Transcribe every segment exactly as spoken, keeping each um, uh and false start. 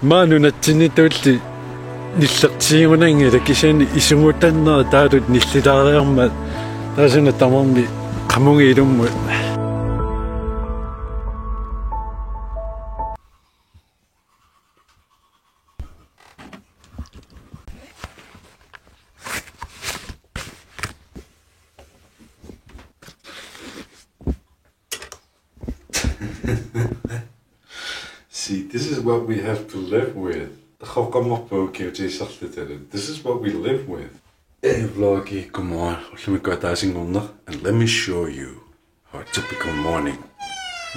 Maani nunatsinni tuulli nillertiigunanngilaq kisianni isumutannera taatut nillilaariarmat taasuna tamarmi qamunga ilummut. See, this is what we have to live with. Qoqqammerpu kiutiisarlutalu. This is what we live with. Hey, vloggi, come on. Ullumikkut ataasinngorneq. And let me show you how a typical morning,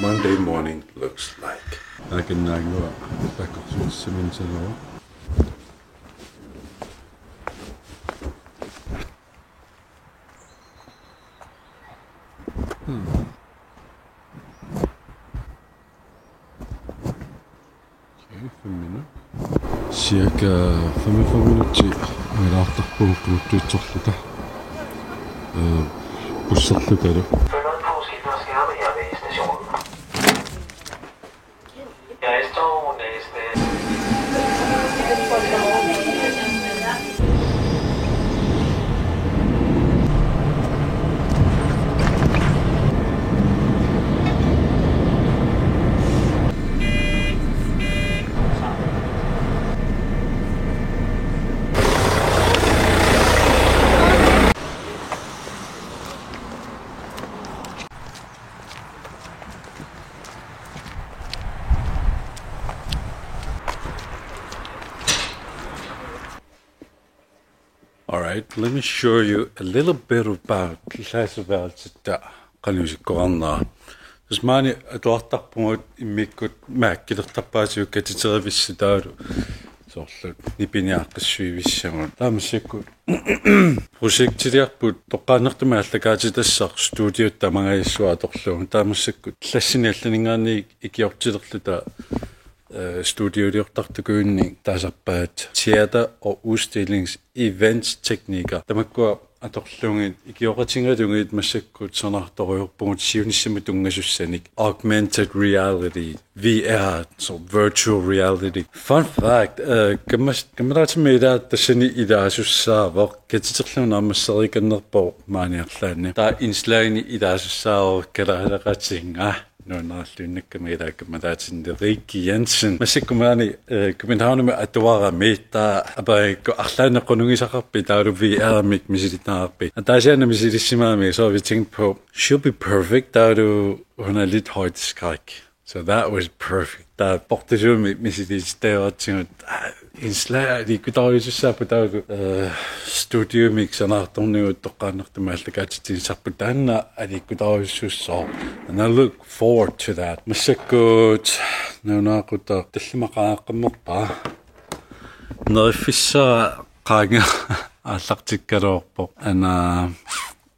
Monday morning looks like. Akinnaagua takkorsuussimin sanava. Hmm. Okay, fem minutter. Cirka femogfyrre minutter. Angerlaartarpugut quluttuitsorluta. Øh, busserlutalu. All right, let me show you a little bit about klasseværelset, der qanoq isikkoqarnera. Tassa maani atuartarpugut immikkut Mac-ilertarpaatigut katiterivissutaalu soorlu nipiniaaqqissuivissagut. Taava massakkut projektiliarput toqqaannartumik aallakaatitassaq studiot tamangajassua atorlugu. Taava massakkut klassini allaninngaanniit ikiortilerluta, øh, studioliortartukuinnik taasarpaat teater- og udstillingseventstekniker. Tamakkua atorlugit ikioqatigalugit massakkut sanaartorujoorpugut siunissami tunngasussanik augmented reality, V R, so virtual reality. Fun fact, øh, kammas-, kammalaatima ilaa tassani ilaasussaavoq, katiterlugu naammassereersimanerpoq maani arlaanni. Taava indslagini ilaasussaavoq kalaaleqatinnga. Nuannaarluinnakkami ilaa kammalaatinni Rikke Jensen. Massakkut maani, øh, Københavnimi atuarami taava aperigakku arlaannik qunugisaqarpit taavalu V R-mik misilittagaqarpit. Ataasiaannaq misilissimagami, så har vi tænkt på, she'll be perfect, taavalu hun er lidt højdeskræk. So that was perfect. Taava portusuumik misilittagaratsigu, ah, indslag aliikkutaarujussuussaapput taavalu, øh, studiomik sanaartornigut toqqaannartumik aallakaatitsinissarput taanna aliikkutaarujussuussooq. And I look forward to that. Massakkut nalunaaqutaq tallimat qaangeqqammerpara. Neriffissara qaangeq aallartikkaluarpoq. Ana,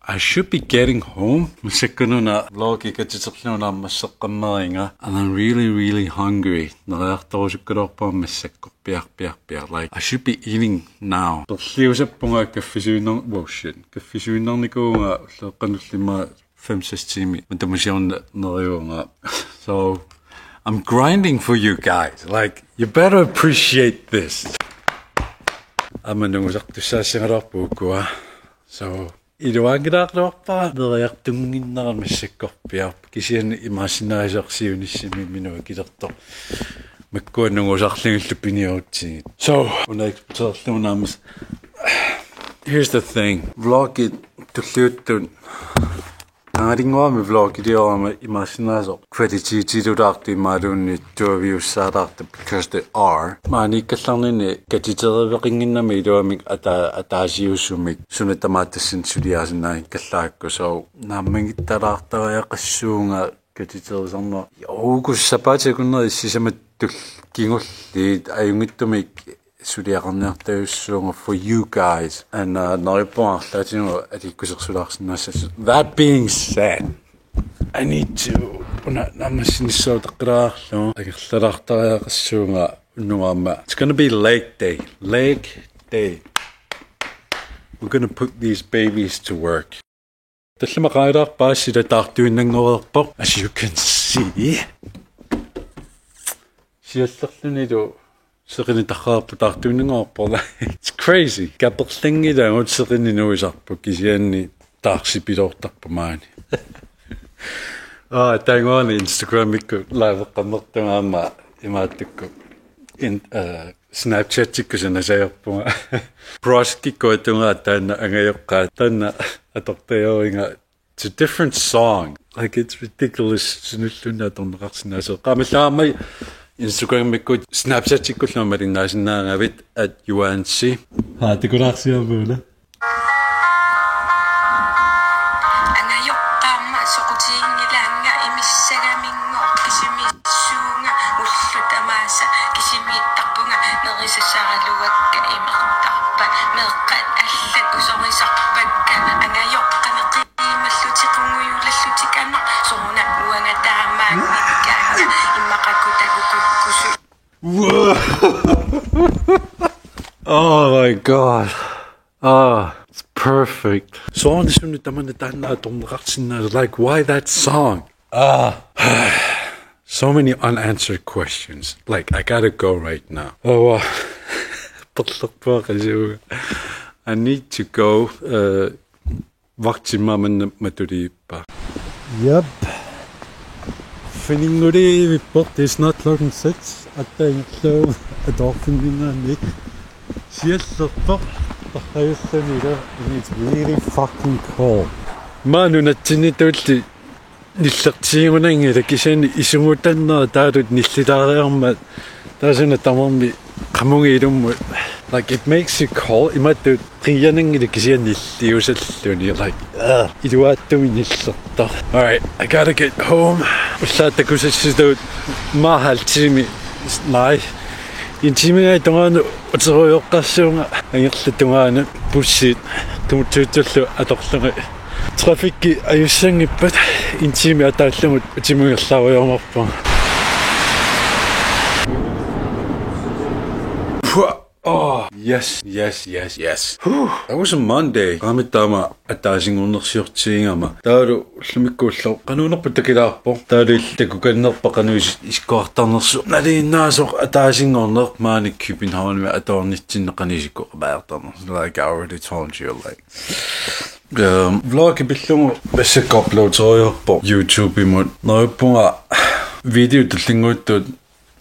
I should be getting home. Massakkununa vloggi katiterlugu naammasseqqammeriga. And I'm really, really hungry. Neriartorusukkaluarpara massakkut. Piaq, piaq, piaq. Like, I should be eating now. Perliusappunga kaffisuinnar-, oh shit. Kaffisuinnarnikuuvunga ulloqeqqanullu immaqa fem-seks tiimit matumusiorneq neriuvunga. So, I'm grinding for you guys. Like, you better appreciate this. Aamma nungusartussaassagaluarpugut ukua. So, iluaanngilaarluarpara neriartunnginnera massakkorpiaq. Kisianni imaassinnaasoq siunissami minut ikilertoq. Makkua nungusarlugillu piniarutsigit. So, una eksporterlugu naammas-, here's the thing. Vloggit tulliuttut angalinnguami vloggiliorama imaassinnaasoq kvalitetiliulaartoq imaluunniit tuaviussaalaartoq because they are. Maaniikkallarninni katiteriveqannginnami iluamik ata-, ataasiusumik suna tamaat tassani suliarisinnaanngikkallarakku. So, naammagittalaartariaqassuunga katiterisarneq. Uku sapaatip akunneri sisamat tul-, kingulliit ajunngitsumik suliaqarniartorujussuugut for you guys. And, uh, neriuppunga arlaatigut aliikkusersulaarsinnaassasoq. That being said, I need to, una naammassinissaataqqilaarlugu angerlalaartariaqassuunga unnugu aamma. It's gonna be leg day. Leg day. We're gonna put these babies to work. Tallimat qaangilaarpara, sila taartuinnanngoreerpoq. As you can see. Siallerlunilu Seqineq tarrarput taartuunngorpoq. It's crazy. Kaperlanngilagut seqineq nuisarput kisianni taarsipiloortarpoq maani. Aa, taanguani Instagramikkut liveqqammertunga aamma imaattukkut. In, uh, Snapchatikkut sanasajorpunga. Broskikkut atungaa taanna angajoqqaat. Taanna atortajoringa. It's a different song. Like, it's ridiculous. Sinulluunniit atorneqarsinnaasoq. Qaamallaammai Instagramikkut Snapchatikkullu malinnaasinnaagavit at U N C. Haa, takulaarsiamuuna. Angajoqqaama soqutiginngilaannga imissagaminngooq kisimiissuunga ullut tamaasa kisimiittarpunga nerisassaraluakka imertarpat meeqqat allat usorisarpakka angajoqqaneqi- Imallutik qungujulallutik aneq soorunami uanga taamaanngikkaanga immaqa kutakkukukkusut. Whoa. Oh my God. Ah, it's perfect. Soorunami tamanna taanna atorneqarsinnaa. Like, why that song? Ah, so many unanswered questions. Like, I gotta go right now. Oh, uh, perlerpaa qasuga. I need to go. Uh, Vagtimma manna matuliippa. Yep. Fininnguliivippoq, it's not klokken seks. Atta ingerlavoq atuarfinninngaanniit. Siallerpoq, tarrajullunilu, and it's really fucking cold. Maani nunatsinni tuulli nillertigunanngilaq kisianni isugutannera taatut nillilaariarmat taasuna tamarmi qamunga ilummut. Like, it makes you cold. Imatut qiiananngilaq kisianni nilliusalluni. Like, uh, iluaattumik nillertoq. All right, I gotta get home. Ullaat takusassitut maa halv time. Nej. En time tungaanut uterujoqqassuunga angerlatungaanut bussit tuutsuutsullu atorlunga. Trafikki ajussanngippat en time ataallugu utimut ingerlaarujorumaarpunga. Puh. Oh, yes, yes, yes, yes. Whew. That was a Monday. Qaammatit taama ataasinngornersiortigigama. Taavalu ullumikkuullu qanuunerput takilaarpoq. Taavalu illit takukannerpat qanoq is-, isikkoqartarnersoq. Nalinginnaasoq ataasinngorneq maani Københavnimi atuarnitsinni qanoq isikkoqartarnersoq. Like I already told you, like. Um, vlogi pillugu massakkut uploaderujoorpoq YouTube-imut. Neriuppunga video tullinnguuttut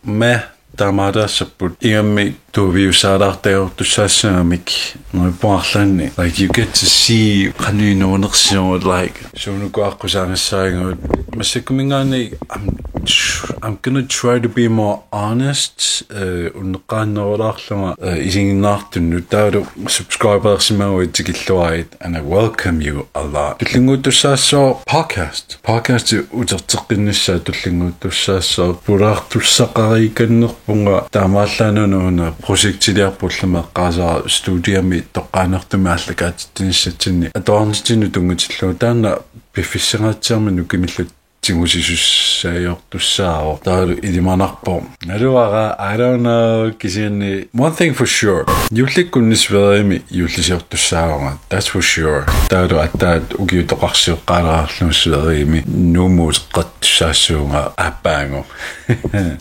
ma taamaaliortarput ingammik tuuviusaalaartajoortussaassagamik neriuppunga arlaanni. Like, you get to see qanoq inuunersigut, like, suunuku aqqusaangassaagut. Massakkuminngaanniit, I'm tr-, I'm gonna try to be more honest. Eh, unneqqarinnerulaarlunga, eh, isiginnaartunut taavalu subscribersimaguit tikilluarit, and I welcome you a lot. Tullinnguuttussaassooq podcast. Podcasti uterteqqinnissaa tullinnguuttussaassooq. Pulaartussaqariikannerpunga taamaallaat una projektiliarput ullumi eqqaasara studiami toqqaannartumik aallakaatitsinissatsinni atuarnitsinnut tunngatillugu taanna piffissangaatsiarmi nukimillu tigusisussaajuartussaavoq. Taavalu ilimanarpoq. Naluara, I don't know, kisianni. One thing for sure. Juullikkut Sverigemi juullisiortussaavunga. That's for sure. Taavalu aatsaat ukiutoqarsioqqaalaarlugu Sverigemi Nuummuut eqqartussaassuunga aappaagu.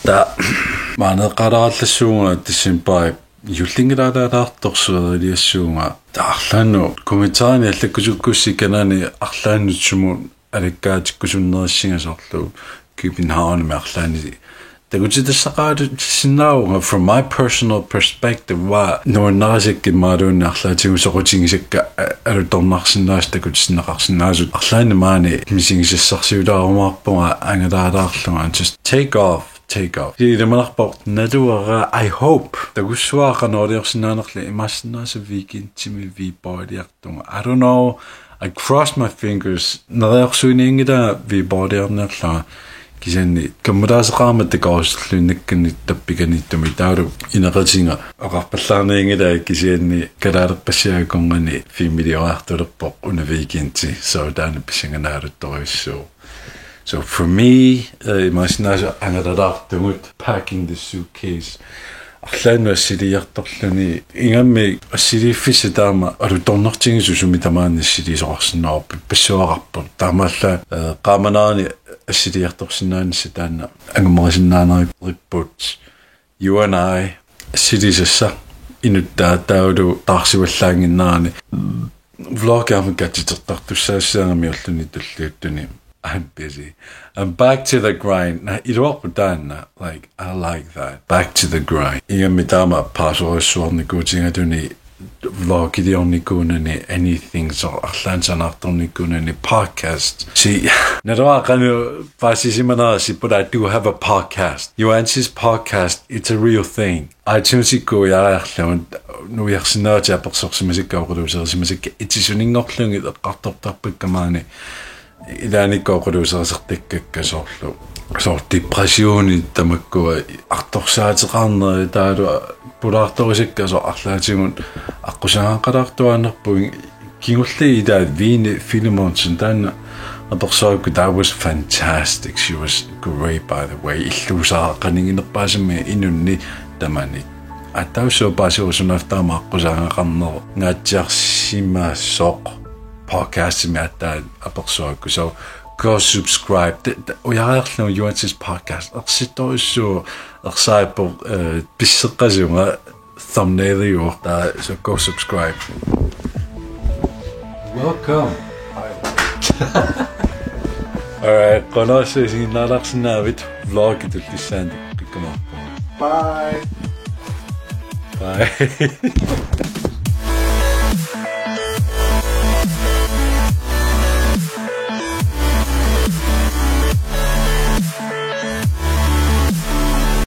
Taava maani eqqaalaalerlassuunga decembarip juullinngilaalaartoq Sverigeliassuunga. Taava arlaannut kommentarini allakkusukkussi kanani arlaannut sumut alakkaatikkusunnerissinga soorlu Københavnimi arlaanni. Takutitassaqaatissinnaavunga from my personal perspective, uanga nuannarisakkit imaluunniit arlaatigut soqutigisakka a-, alutornarsinnaasut takutissinneqarsinnaasut arlaanni maani misigisassarsiulaarumaarpunga angalaalaarlunga, just take off, take off. Ilimanarpoq naluara, I hope. Takussavara qanoq iliorsinnaanerlunga, imaassinnaavoq weekendimi Viborgiartunga. I don't know. I cross my fingers. Neriorsuinianngilanga Viborgiarniarlunga. Kisianni kammalaasaqarama takorusulluinnakkannik tappikaniittumi, taavalu ineqatiga oqarpallaarnianngilanga, kisianni kalaalerpassiaq akornanni filmiliorartulerpoq una weekendi, so taanna pissanganartorujussuuvoq. So for me, eh, imaassinnaavoq angalalaartugut, packing the suitcase. Arlaannut assiliiartorluni, ingammik assiliiffissaq taama alutornartigisoq sumi tamaani assiliisoqarsinnaavarput, passuaqarpoq. Taamaallaat, eh, qaamanerani assiliiartorsinnaanissaq taanna angumerisinnaaneripput. You and I, Silisassa inuttaa taavalu taarsivallaannginnerani vlogimik katsitertartussaassagami ulluni tulliuttuni. I'm busy. I'm back to the grind. Naa iluarpoq taanna. Like, I like that. Back to the grind. Ingammik taama paasorujussuarnikuutigaluni vlogiliornikuunani anything, so arlaannik sanaartornikuunani podcast. Si, naluara qanoq paasisimanerasi, but I do have a podcast. Johansis podcast, it's a real thing. iTunes-ikkut ujarlerlugu nuiarsinnaatit apersorsimasakka oqaluuserisimasakka itisunninngorlugit eqqartortarpakka maani. Ilaannikkut oqaluuserisartakkakka soorlu. Soorlu depressioni tamakkua artorsaateqarneri taavalu pulaartorisakka soorlu arlaatigut aqqusagaqalaartuaannarput kingulliit ilaat Vine Filemonsen taanna apersuakku, that was fantastic. She was great, by the way. Illuusaaqaniginerpaasami inunnik tamanit. Aatsaat ussua paasivoq sunaaffa taama aqqusagaqarnerup ngaatsiarsimasoq podcastimi aatsaat apersuakku. So go subscribe. Te, te, ujarlerlugu Johansis podcast. Ersittorujussuuvoq, ersaappoq, eh, pisseqqasunga thumbnailiuvoq taava, so go subscribe. Welcome. All right, qujanarsuaq isiginnaalarsinnaagavit vlogi tullissaani. Qikkamaarpugut. Bye. Bye.